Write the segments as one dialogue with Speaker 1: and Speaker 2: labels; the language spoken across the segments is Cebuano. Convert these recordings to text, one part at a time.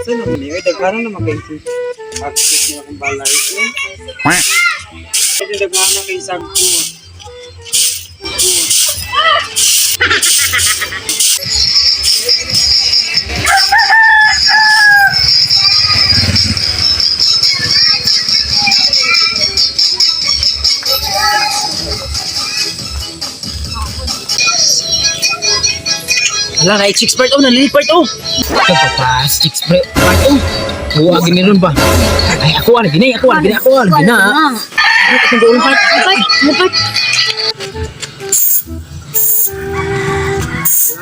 Speaker 1: Saan naman eh? Uy, daghanan naman kayo si Akit niya akong balay. Eh. Kasi daghanan kay sagko.
Speaker 2: Hala, na chicks part oh, nalili part oh. Ito pa pa, chicks part oh. Huwag gini ron ba? Ay, ako ano gini, ako ano gini, ako ano gina. Ano itong doon part?
Speaker 3: Part, ano part?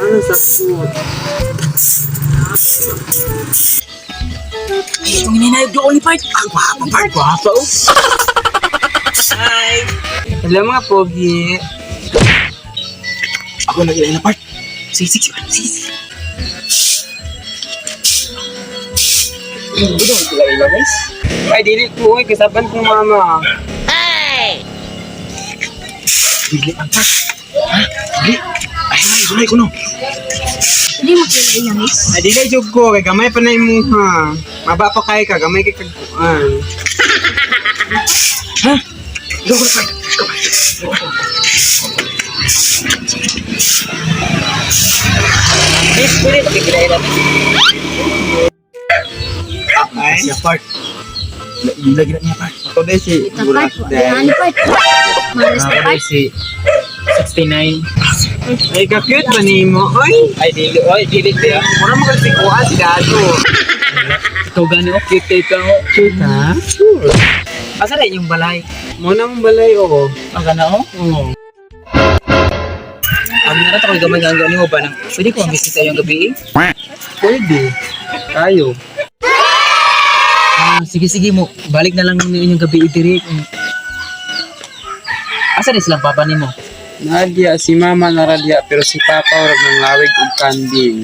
Speaker 1: Ano sagko?
Speaker 2: Ay, itong hininayog doon ni part. Ang gwapa part, gwapa oh.
Speaker 1: Hi! Hello mga pogi.
Speaker 2: Ako nag na part. Sige, sige, sige, sige. Hindi ko ila guys.
Speaker 1: Ay, dili ko. Uy, kasaban kong mama.
Speaker 2: Dili ang part. Ha? Dili. Ay, ay, sulay ko no.
Speaker 3: Hindi mo kilala iya, miss.
Speaker 1: Ay, dili jud ko. Kay gamay pa na imuha. Maba pa kay ka. Gamay kay kagkuan.
Speaker 2: Ha? Ikaw ko na part. Ikaw part. Miss, pwede makikilala miss.
Speaker 1: Ay,
Speaker 2: Siya part. Lagi na niya part.
Speaker 1: ako din si
Speaker 3: Ito
Speaker 1: Burak
Speaker 3: part,
Speaker 1: din.
Speaker 3: ano part? Malas na part.
Speaker 2: si 69.
Speaker 1: Ay, ka-cute ba nimo? Ay,
Speaker 2: Ay, dili. Ay, dili siya.
Speaker 1: mura mo kasi kuha si Dado.
Speaker 2: Ikaw gani, oh. Cute kay ka, oh.
Speaker 1: Cute ha?
Speaker 2: Sure. Asa na inyong balay?
Speaker 1: Muna mong balay, oo.
Speaker 2: Ang gana, oh?
Speaker 1: Oo.
Speaker 2: Ang narat ako'y gamay nga ang gani mo ba? Nang, pwede ko ang bisita yung gabi, eh?
Speaker 1: Pwede. Tayo.
Speaker 2: Ah, sige, sige mo. Balik na lang ninyo yung gabi, eh, diri. Asa na silang papa nimo?
Speaker 1: Nadia, si mama naradya, pero si papa wala nang lawig og kanding.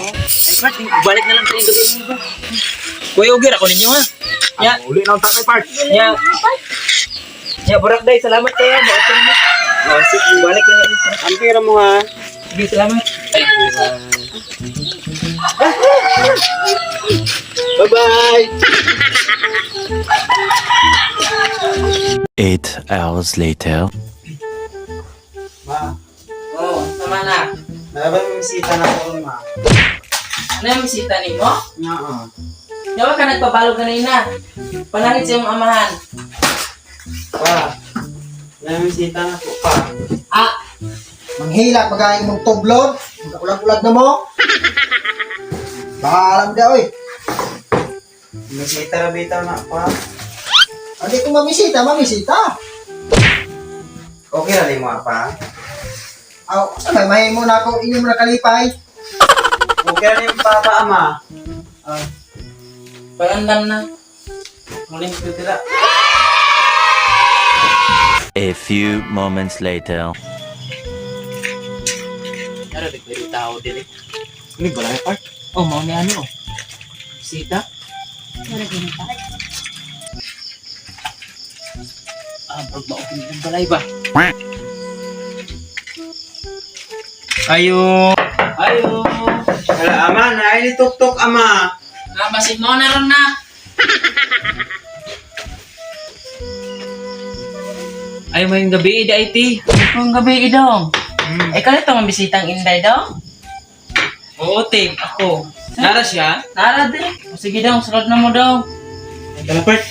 Speaker 2: Ay, part, balik na lang sa inyong gabi mo ba? Kuya, ugir ako ninyo, ha? Ya.
Speaker 1: Uli na ang tatay, part.
Speaker 2: Ya. Ya, burak day. Salamat kayo. Mautong mo. Oh, sige, balik na lang.
Speaker 1: Ang pera mo ha.
Speaker 2: Sige, salamat.
Speaker 1: Bye-bye!
Speaker 4: 8 hours later.
Speaker 1: Ma,
Speaker 5: Oo, tama na.
Speaker 1: meron yung bisita na ako, ma.
Speaker 5: Ano yung bisita ni mo?
Speaker 1: Oo.
Speaker 5: Yawa ka nagpabalog kanina. Panangit sa iyong amahan.
Speaker 1: Pa, may bisita na po, pa.
Speaker 5: Ah,
Speaker 6: Manghila pagain mong tublon, ulag-ulag na mo. Baka alam da oy.
Speaker 1: Bisita na bitaw na, pa.
Speaker 6: Hindi ko mamisita, mamisita.
Speaker 1: Okay na mo, pa.
Speaker 6: Aw, sa may mahimo na ako inyo mo nakalipay.
Speaker 1: Okay na yung papa, ama.
Speaker 5: Ah. Pagandam na. Muling tutila.
Speaker 4: A few moments later.
Speaker 5: Ano, di pwede tao dili.
Speaker 2: Ano yung balay, part?
Speaker 5: Oh, mau ni ano? Bisita?
Speaker 3: Wala ganun part.
Speaker 5: Ah, pag maupin yung balay ba?
Speaker 1: Ayo.
Speaker 5: Ayo.
Speaker 1: Hala, ama, naay ni tuk-tuk, ama.
Speaker 5: Ah, basin mo na ron na. Ay, may gabi, ida iti. May gabi, idong. Eh, kalito ang bisitang inday daw?
Speaker 2: Oo, team. Ako. Nara siya?
Speaker 5: Nara, di. O, sige daw, sulod na mo daw.
Speaker 2: Dala, part.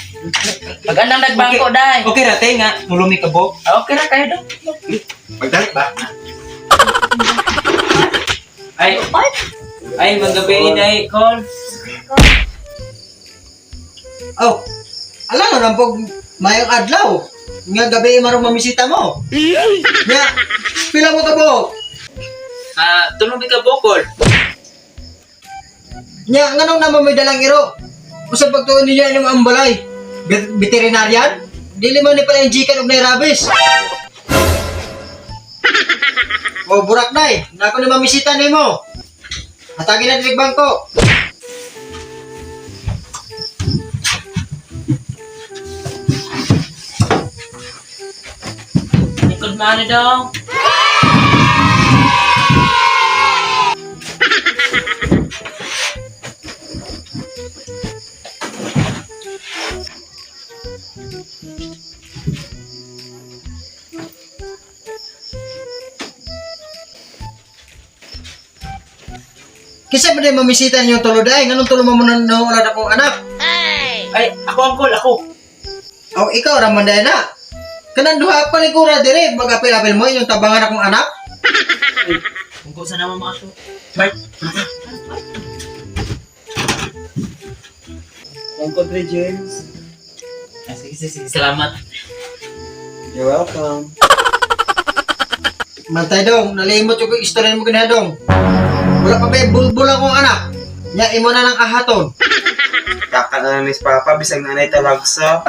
Speaker 5: Pag-andam nagbangko, day.
Speaker 2: Okay ra, te nga. Mulumi ka, bo.
Speaker 5: Ah, okay na kayo daw.
Speaker 2: Pagdalit ba? Ay, ay, maggabi, day, call.
Speaker 6: Aw, ala no rampog mayong adlaw. Nga gabi marong mamisita mo. Nga, pila mo ka bo?
Speaker 2: Ah, tulong ka, bokol.
Speaker 6: Nya, nganong naman may dalang iro? Usa pagtuon niya inyong ambalay. Veterinarian? Dili man ni pala yung gikan og nairabis. O burak nay, nako ni mamisita nimo. Hatagin na diri bangko.
Speaker 5: Likod mano daw.
Speaker 6: Kisa ba din mamisita ninyo tulo day? Nganong tulo mo na nawala akong anak?
Speaker 5: Ay, ako uncle, ako.
Speaker 6: Aw, ikaw raman day na. Kanang duha pa ni kura dire, magapil-apil mo inyong tabangan akong anak.
Speaker 5: Kung sa naman mga to. Bart.
Speaker 1: Uncle Dre James.
Speaker 5: Ay, sige, sige, sige, salamat.
Speaker 1: You're welcome.
Speaker 6: Mantay dong, nalimot yung istorya mo kina dong. Wala pa ba bulbul akong anak. Nya imo na lang ahaton.
Speaker 1: Taka na ni Papa, bisag nanay talagsa.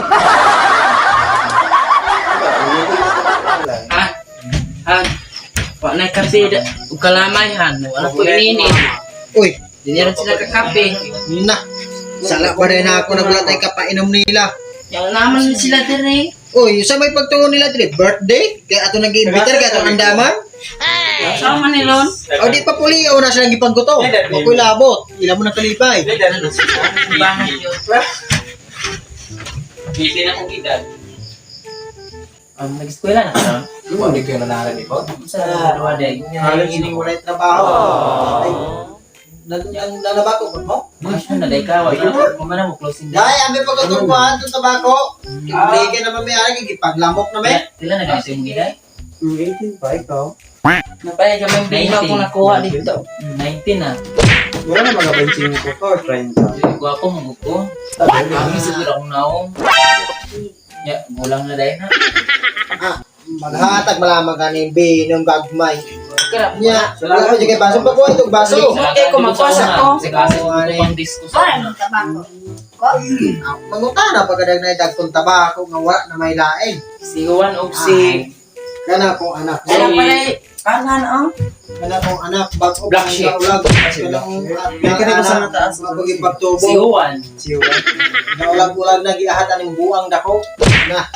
Speaker 5: Ha? Han. Wa na kape da. Ug kalamay han. Wala ko inini.
Speaker 6: Uy,
Speaker 5: Di rin sila kakape.
Speaker 6: na. Sala pa rin ako nagulat ay kapainom nila.
Speaker 5: Yaw naman sila dire.
Speaker 6: Uy, sa may pagtungo nila dire, birthday? Kaya ato nag-iimbiter, kaya ato andaman?
Speaker 5: Sama nilon.
Speaker 6: O di pa puli, o na silang gipaggutom. Huwag ko'y labot. Ila mo na kalipay.
Speaker 5: Bahay yun. Busy na kong edad. Nag-eskwela na ka?
Speaker 1: Hindi ko yung nanaran ko.
Speaker 5: Sa duwa day.
Speaker 6: Halos sining walay trabaho. Ay, nanabako ko mo?
Speaker 5: Mga siya na day ka. Wala ko man mo closing day.
Speaker 6: Dahil, aming pagkatumbuhan itong tabako. Hindi na mamayari, gipaglamok na may.
Speaker 5: Pila na guys yung edad?
Speaker 1: 18 pa, ikaw.
Speaker 5: Napaya kami bino akong nakuha dito. 19 na.
Speaker 1: Wala na mga 25 ka or 30.
Speaker 5: Gwapo mo ko. Ang siguro akong naong. Ya, gulang na dahil na.
Speaker 6: Maghatag malamang ka ni Binong gagmay.
Speaker 5: Kira,
Speaker 6: Nya, wala ko kay baso pa ko itong baso.
Speaker 5: Okay, ko magkuha ko. Sige, pang disco sa
Speaker 3: Para ng tabako. Ko?
Speaker 6: Mangutana pagkadag na dagkong tabako nga wala na may lain.
Speaker 5: Si Juan og si
Speaker 6: Kana akong anak.
Speaker 5: Wala pa na kanan oh.
Speaker 6: Kana akong anak bago
Speaker 5: Black sheep.
Speaker 6: Ulag. Kana akong
Speaker 1: May kanina ko sa mataas.
Speaker 6: Mapagipagtubo.
Speaker 5: Si Juan.
Speaker 1: Si Juan.
Speaker 6: Naulag-ulag na giahat aning buang dako. Na.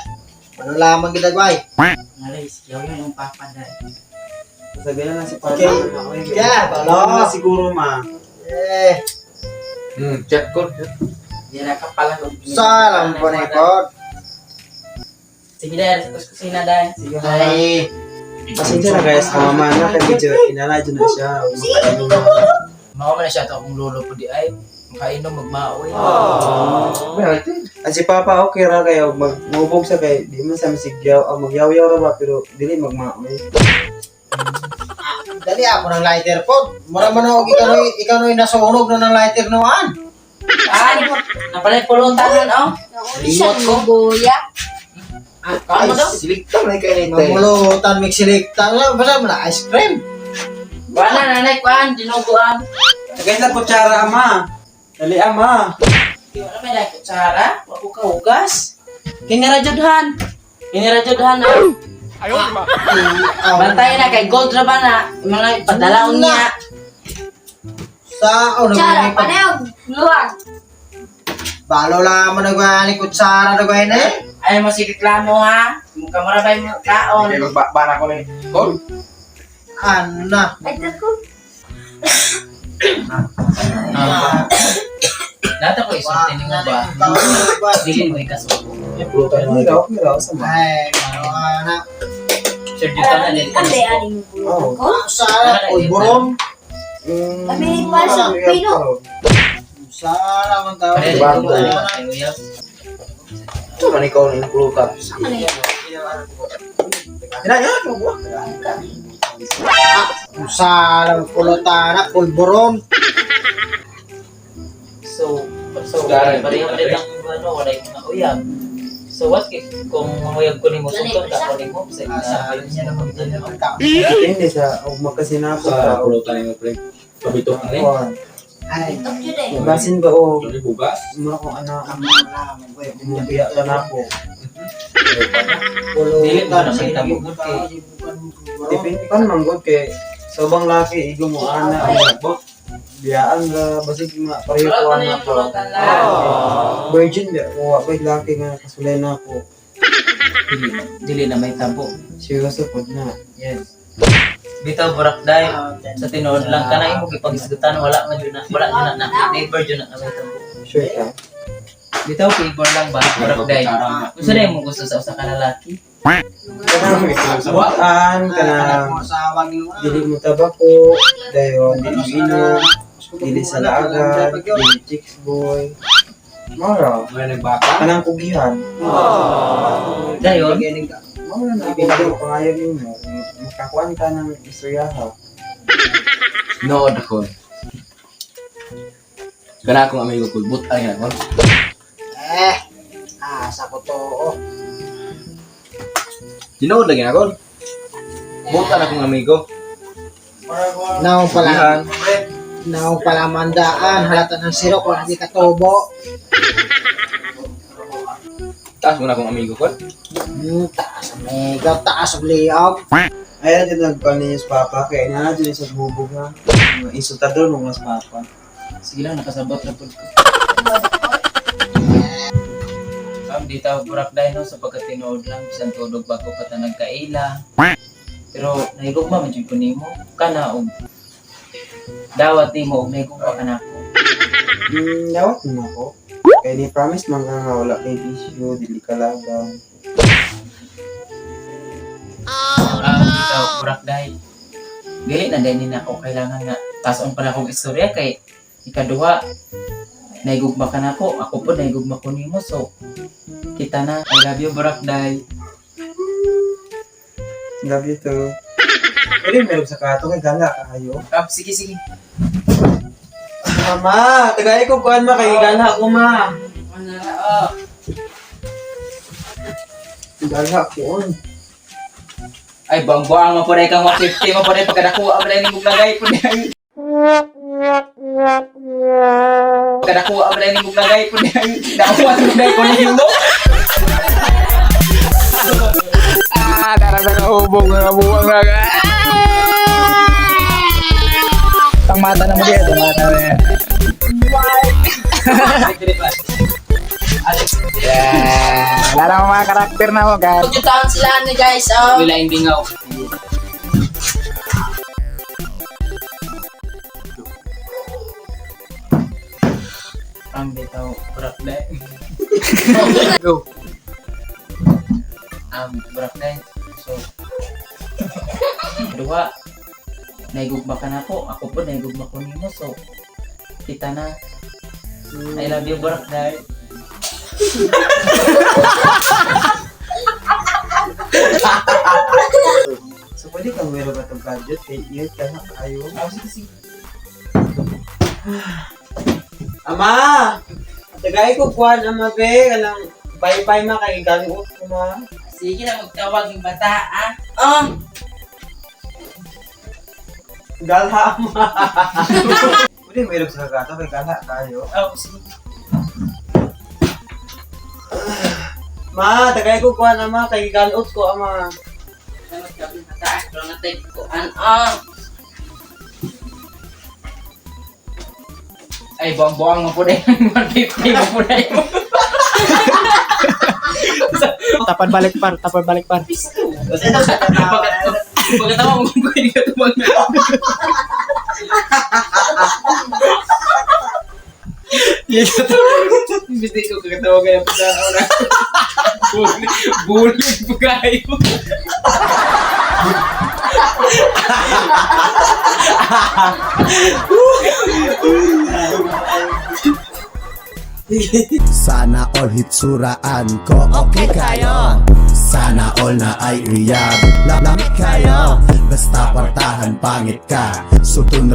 Speaker 6: Ano lamang kita bay?
Speaker 5: Nalay si Yaw yung papa dai.
Speaker 1: Sabi na lang si Papa.
Speaker 6: Okay. Yeah, balo.
Speaker 1: na siguro ma.
Speaker 6: Eh,
Speaker 2: Chat ko.
Speaker 5: Dira ka pala og
Speaker 6: salam po na ipod.
Speaker 5: Sige dai, sa kusina dai.
Speaker 1: Sige ha.
Speaker 6: Ay,
Speaker 1: Pasensya na guys, mama na kay medyo inala dyan na siya. Makainom na.
Speaker 2: Mao man na siya ato akong lolo po di ay makainom magmaoy.
Speaker 1: Ang si Papa okay ra kayo magmubog sa kay di man sa masigyaw, ang magyaw-yaw ra ba pero dili magmaoy.
Speaker 6: Dali ako ng lighter po. Mura man ako ikaw noy ikaw noy nasunog na ng lighter noan.
Speaker 5: Ay, napalay pulutan oh.
Speaker 3: Limot ko. Buya.
Speaker 5: Kaon mo daw?
Speaker 1: Silikta man kay
Speaker 6: Mamulutan mix selecta na basta mo na ice cream.
Speaker 5: Wala nanay kuan, dinuguan.
Speaker 1: Guys, la kutsara ama. Dali ama.
Speaker 5: Di wala may dai kutsara, wa ko kahugas. Kini ra jud han. Kini ra jud han. oh. Bantay na kay gold ra ba na mga padalaon niya.
Speaker 6: Sa oh
Speaker 3: Tsara,
Speaker 6: nagpag
Speaker 3: pareho. Luwag.
Speaker 6: balo lang mo nagwani kutsara nagwani eh.
Speaker 5: Ay mo sige reklamo ha. Mukha mo ra ba yung kaon?
Speaker 1: Magbana ko ni. Kol.
Speaker 6: Ana.
Speaker 3: Ay, ko.
Speaker 2: Nata ko isulti nimo ba? Dili mo ikasubo.
Speaker 1: Pulutan na okay ra sa ma.
Speaker 6: Ay, balo ana.
Speaker 2: Sure dito na dili.
Speaker 3: Ang day, aling pulutan ko.
Speaker 6: Sara oy borom.
Speaker 3: Kami pa sa pino.
Speaker 6: Sara man tao.
Speaker 2: Pare
Speaker 1: Bago.
Speaker 2: dito.
Speaker 1: Ito man ikaw ng pulutan.
Speaker 3: Ano yun?
Speaker 1: Ina ya, mo.
Speaker 6: Sara pulutan na pulboron.
Speaker 2: So pareho pa rin ang ano, wala yung mga uyab. So what if kung manguyab ko nimo sultan ka ko nimo sa
Speaker 6: Sa niya na magdala.
Speaker 1: Depende sa og magkasinapot ka.
Speaker 7: Pulutan nimo pre. Pabito ang rin.
Speaker 1: Kuan.
Speaker 6: Ay,
Speaker 3: Tok yun eh.
Speaker 1: Basin ba o
Speaker 7: Dili bugas.
Speaker 1: mura kong anak
Speaker 6: kamo
Speaker 1: mubiya ka na ako.
Speaker 2: Dili mo na may tabo kay
Speaker 1: Depende pa naman gud kay sobang laki igo mo ana ang bo. Biyaan ra basig ma pareho ko
Speaker 5: Pulutan na
Speaker 1: ana
Speaker 5: yung
Speaker 1: ko.
Speaker 5: pulutan lang.
Speaker 1: Virgin ba wa ko'y laki nga kasulay na ako.
Speaker 2: dili, dili na may tabo.
Speaker 1: Seryoso pod na.
Speaker 2: Yes. Bitaw burak day sa tinuod lang kana imo gipagisgutan wala man jud na wala jud na na neighbor jud na may tabo.
Speaker 1: Sure ka.
Speaker 2: Bitaw favor lang ba burak day. Gusto na mo gusto sa usa ka lalaki.
Speaker 1: Buwan ka na
Speaker 6: Asawa niyo.
Speaker 1: dili mo tabako dayon dili mo inom. Dili sa laagan, dili chicks boy. Mara,
Speaker 7: Wala nagbaka.
Speaker 1: kanang kugihan.
Speaker 5: Dayon.
Speaker 1: Mara na ako pangayag nimo. Makakuan ka ng istoryaha.
Speaker 7: Nood ako. Kana akong amigo ko, but ay ako.
Speaker 6: Eh, asa ko to. Oh.
Speaker 7: Tinuod lagi ako. Butan akong amigo.
Speaker 6: Naong pala,
Speaker 7: Kugihan.
Speaker 6: naong pala mandaan, halata ng siro kung hindi katubo.
Speaker 7: Taas mo na akong amigo ko.
Speaker 6: Taas ang mega, taas ang liog.
Speaker 1: Ayan din nagkuan ninyo sa papa kay na dyan sa bubog ha. Mga Insultador mo mas papa.
Speaker 5: Sige lang, nakasabot na po ko. Ma'am, di tao burak dahil no, sapagkat tinuod lang, bisan tudog bago pa ta nagkaila. Pero nahigugma man jud ko nimo, kana og dawat nimo og nahigugma ka nako.
Speaker 1: Dawat mo ako. Kay ni promise man ka nga wala kay bisyo, dili ka laban.
Speaker 5: Ah, di tao burak dahil. Dili na dahil ni nako kailangan nga tason pa na akong istorya kay ikaduha nahigugma ka nako, ako po nahigugma ko nimo, so kita na. I love you, burak dahil.
Speaker 1: Love you too. Pwede meron sa kato kay gala kayo.
Speaker 5: Ah, sige sige.
Speaker 1: Mama, tagay ko kuan ma kay gala ko ma.
Speaker 5: Ano na, oh.
Speaker 1: Gala ko. On.
Speaker 5: Ay, buang-buang mo po na kang 150 mo po na pagkadakuha mo na yung lagay po na. Pagkadakuha mo na yung lagay po na. Nakuha mo na yung hilo.
Speaker 2: Ah, tara sa kahubog nga buwang na. Tangmata na mo diya, tangmata na. Yeah, wala na mga karakter na mo, guys.
Speaker 3: Pagkataon sila ni guys, oh.
Speaker 5: Wala yung bingaw. Ang bitaw, burak na.
Speaker 2: Go.
Speaker 5: Burak na. So, duha, nahigugma ka na ako. Ako po, nahigugma ko nimo. So, kita na. I love you, burak na.
Speaker 1: So pwede kang meron ba itong budget kay iyo ka na kayo.
Speaker 5: Ah, sige, sige.
Speaker 1: Ama! Tagay ko kuan ama be kanang bye-bye ma kay ganuot ko ma.
Speaker 5: Sige na, magtawag yung bata, ah. Oh!
Speaker 1: Galha ma. Pwede meron sa kato kay gala kayo.
Speaker 5: Oh, sige.
Speaker 1: Ma, tagay ko kuan ama kay ganuot ko ama.
Speaker 5: Magtawag yung bata, ah. Pero natay ko, an, ah. Ay, buang-buang mo po na yung 150 mo po na yun.
Speaker 2: Tapan balik par, tapan balik par.
Speaker 5: Pagkatawa mo kung pwede ka tumang na. Imbis na ikaw kakatawa ka na pagkatawa na. Bulig, bulig po kayo.
Speaker 8: Sana all hitsuraan ko okay kayo. Sana all na ay riyab. Lamit kayo. Basta kwartahan pangit ka. Sutun.